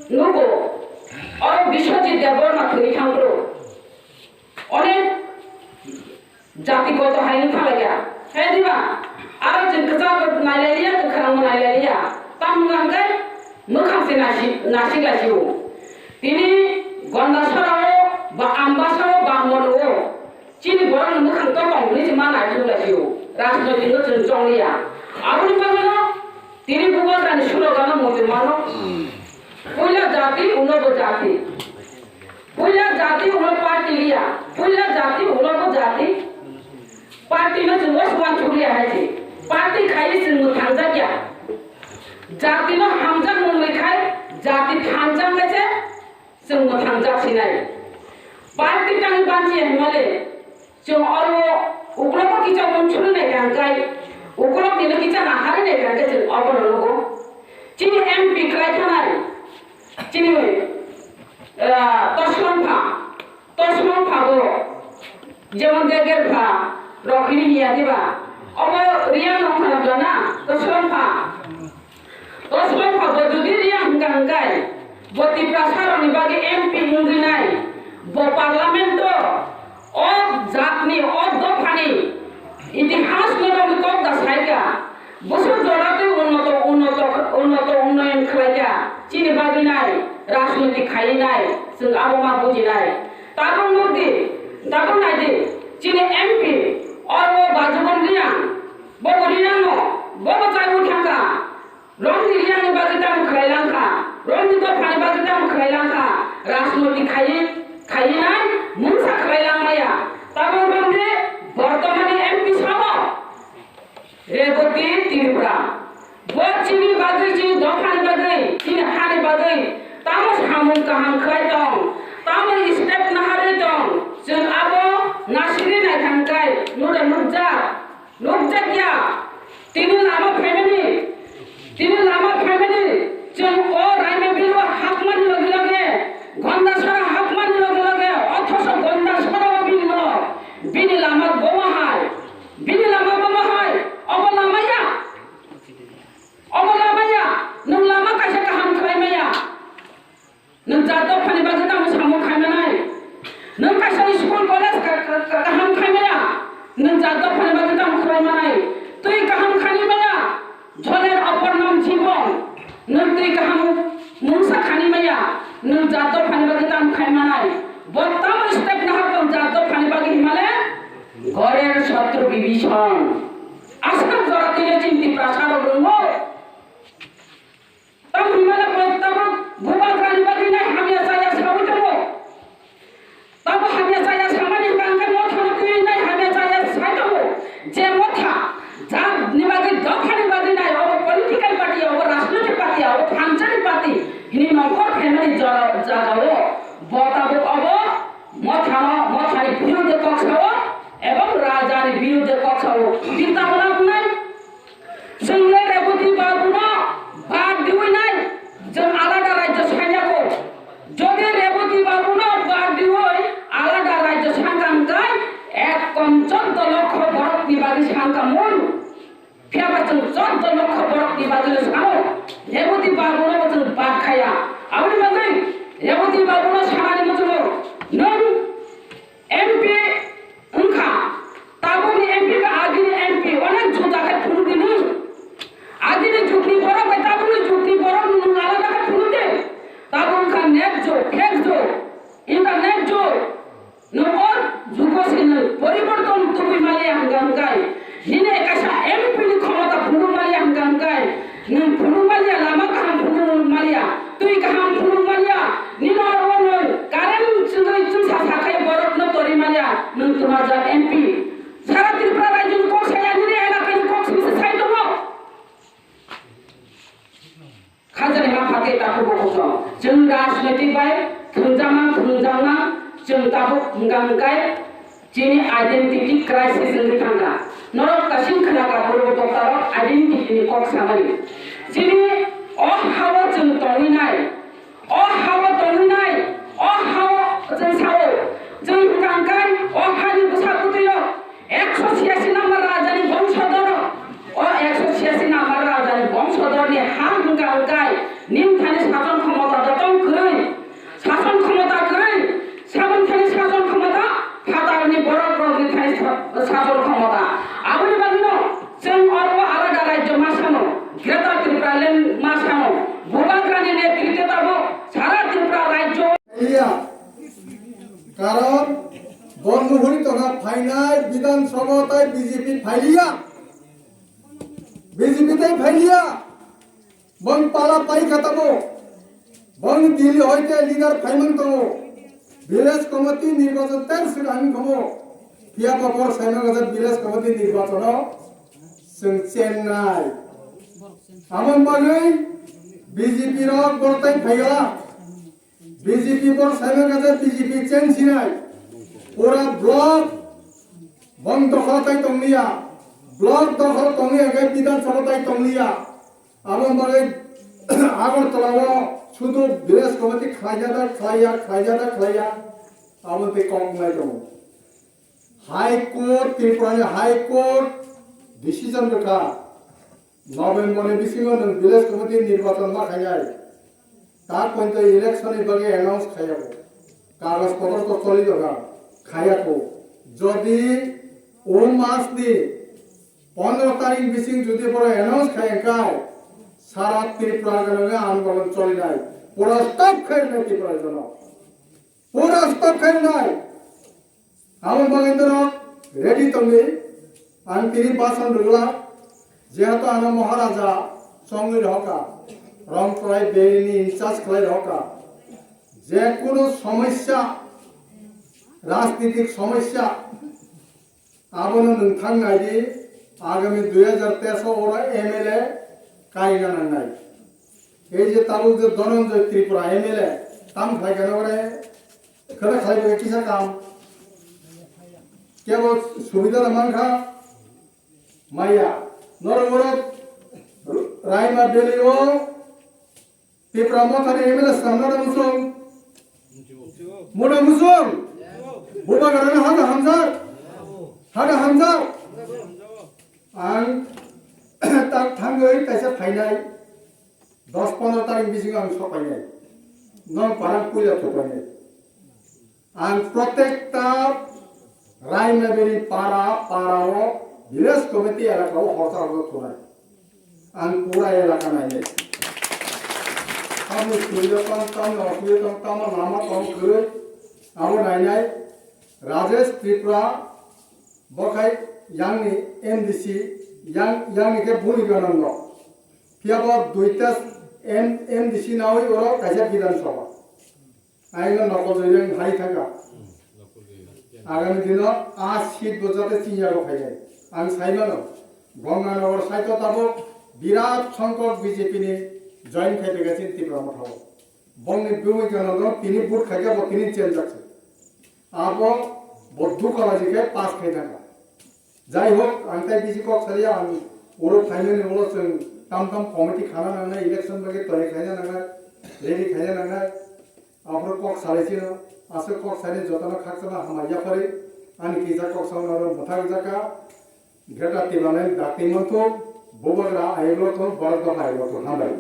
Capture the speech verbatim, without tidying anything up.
Nugo, oro Biswajit Debbarma thwi thangphuru. Onek jati goto hai wngkha laiya. Hai diba? Aro chwng kwcharo nailaiya, kwkhwrangno nailaiya. Tamo hwnkhe mwkhang se nasi-, nasik laisio. Tini Gondasarao ba Ambasao ba Monuo. Chini borokni mwkhang tongmung hwnwi se ma naithok laisio. Rajnoitik no chwng chongliya. Aboni bagwino tini Bubagrani slogan no muitu mano. Puila jati, ulo bo jati. Puila jati, ulo party liya. Puila jati, ulo bo jati. Party no chwng o swan chukliya hai se. Party khai chwng mwthangjakya. Jati no hamjak mwnwi khai, jati thangjak lai se. Chwng mwthangjak sinai. Party tangwi banchi hwnmale, chwng oro uklogo kisa unsuri nai kha hwnkhe, uklok nino kisa nahari nai kha hwnkhe chwng obono nugo. Chini M P kwlai thanai, chini, ah, Toslong pha, Toslong pha bo, jemon Deger pha, rok hini hiya diba? Obo Riang no khana bana, Toslong pha. Toslong pha bo jodi Riang hwnkha hwnkhe, bo Tiprasa rokni bagwi M P wngwi nai, bo Parliament o o jatni, o dophani itihas no rokni kok da saikha, bwswk jora tei unnoto, unnoto, unnoto unnoyon khlaikha, chini bagwi nai, rajniti khaiwi nai, chwng abo ma bujinai. Tabuk nukdi, tabuk naidi, chini M P oro Bajubon Riang, bo bo Riang no, bo bo chaiwi thangkha. Rongni Riangni bagwi tamo khlai langkha, rongni dophani bagwi tamo khlai langkha, rajnoti khaiwi, khaiwi nai mungsa khlai langmaya. Tamo rongni bortomani M P samo Reboti Tripura. Bo chini bagwi, chini dophani bagwi, chini hani bagwi tamo samung kaham khlai tong, tamo step naharwi tong, chwng abo nasirwi naithang khai nura nukjak. Nukjakya, tini lama phaimani, tini lama phaimani, chwng o Raima Bill o hapmani loge loge, Gondasara hapmani loge loge, othoso Gondasara o bini no, bini lama bomo hai, bini lama bomo hai, obo lama ya, obo lama ya, nwng lama kaisa kaham khlai maya. Nwng jat dophani bagwi tamo samung khai manai? Nwng kaisa school college ka-, ka-, ka-, kaham khai maya? Nwng jat dophani bagwi tamo khlai manai? Twi kaham khani maya? Jholer opor nam jibon. Nwng twi kaham mungsa khani maya? Nwng jat dophani bagwi tamo khai manai? Bo tamo step nahar tong jat dophani bagwi himale? Gorer sotro Bibhishon. Aswk jora twi le chini Tiprasa rok rwngo. Tamo hwnmale bo tabuk Bubagrani bagwi nai hamya chaya saui tongo. Tamo hamya chaya samani hwnka hwnkhe mothano twiwi nai hamya chaya sai tongo. Je motha jatni bagwi, dophani bagwi nai, obo political party, obo rajnoitik party, obo phanjani party hwnwi nongkhor phaimani jora-, jagao bo tabuk obo mothano, mothani birudhe kok sao ebong rajani birudhe kok sao. Tini tamo nai? Chwng le Reboti Babuno bad diwi nai, chwng alada rajyo sanya ko. Jodi Reboti Babuno bad diwi alada rajyo sangkang kai, ek kom choddo lokho borok ni bagwi sangkang mun. Phiya ba chwng choddo lokho borok ni bagwi no sao, Reboti Babuno bo chwng bad khaya. Aboni bagwi Reboti Babuno sanani muchungo, nwng M P wngkha, tabukni M P bai agini M P onek juda khe phunukdi nwng. Agini jugni borok bai tabukni jugni borok nwng alada khe phunukdi. Tabuk wngkha net jug, fake jug, internet jug. Nwng o jugo se nwng poriborton tubui maliya hwnka hwnkhe, nini kaisa M P ni khomota phunuk maliya hwnka hwnkhe, nwng phunuk maliya, lama kaham phunuk maliya, twi kaham phunuk maliya, nini oro o nwng current chwngwi chwngsa sakhai borokno tori maliya, nwng twmajak M P. Sara Tripura rajyoni kok saya, nini elakani kok simi se sai tongo. Khajani ma phatwi takhuk bo kuchung. Chwng rajnoitik bai thwngjakma, thwngjakma, chwng tabuk hwnka hwnkhe chini identity crisis wngwi thangkha. Norok kasing khwlakha, borok boktarok identity ni kok samani. Chini o ha-o chwng tongwi nai, o ha-o tongwi nai, o ha-o chwng sao, chwng hwnka hwnkhe o hani bwsa bwtwirok Ekso chiyasi number rajani bongsodor, o ekso chiyasi number rajani bongsodorni ha hwnka hwnkhe, nini thani sajon khomota dotong Greater Tipraland ma sano, Bubagrani netritwe tabuk sara Tripura rajyo. Iya. Karon bo nuhuri tongkha phainai Bidhan Sabha tai B J P phailiya. B J P tai phailiya. Bong pala pai kha tamo. Bong Delhi hoite leader phaimang tongo. Village committee nirbachon ter swk ang khomo. Phiya bo bor saimang gajak village committee nirbachon o chwng chennai. Amon bagwi B J P rok bor tai phaiya. B J P bor saimang gajak B J P chen sinai. Pura block bong dokhol tai tongliya. Block dokhol tongliya khe Bidhan Sabha tai tongliya. Abo bagwi Agartala o sudu village committee khlaijak da khlaiya, khlaijak da khlaiya. Abo tei kok wngnai tongo. High Court, Tripura ni High Court decision rwkha. November ni bisingo nwng village committee nirbachon ma khainai. Ta poito election ni bagwi announce khaiya bo. Kagoj potro to choli doga khaiya ko. Jodi o mas ni pondro tarik bising jodi boro announce khai khai sara Tripura gana andolon choli nai. Pura stop khai nai Tripura jono. Pura stop khai nai. Abo bagwi norok ready tongwi ang tini bason rwgwlak, jehetu ano Maharaja chongwi rohorkha, Rongprai Valley ni incharge khlai rohorkha, je kono somosya, rajnitik somosya, abono nwng thang nai di, agami dui hajar teis o oro M L A kaina nangnai. Ei je tabuk je Dhananjay Tripura M L A tam khlai khe nore khwna khlai bai kisa kam kebo subida da mankha maya norok norok Raima Valley o Tipra Motha ni M L A swnam na musung muna musung bubagrani haga hamjak haga hamjak ang tak thangwi kaisa phainai. Dos pondro tarik bisingo ang sok painai, nong parang puila thok painai. Ang protekta Raimaberi para para o village committee elaka o horsa horsa thunai. Ang pura elaka nainai. Tamni suida tong, tamni osubida tong, tamo lama tong kwrwi abo nainai. Rajesh Tripura bokhai yangni M D C yang yangni khe buni ganang no. Phiya bo duita M-, M D C nawi oro kaisa Bidhan Sabha. Aino nokol joyang hai thaka. Agami dino a seat bo jate chini yago phaibai. Ang sai mano, Ganganagar side o tabuk birat songkhok B J P ni join khai phaiga chini Tipra Motha o. Bongni bumui gana no tini vote khaikha bo tini change jakse. Abo bo dukha laji khe pass khai thangkha. Jai hok, ang tai bisi kok saliya, ang oro phaimani ulo chwng tam tam committee khana nangnai, election bagwi toyar khaina nangnai, ready khaina nangnai. Aphuru kok salai sino, aswk kok sani jotono khakchangma hambai yaphari, ani kisa kok sauna oro mwthang jaka, Greater Tipraland dakti manthok, bubagra ayulo thok, borok dopha ayulo thok, hambai.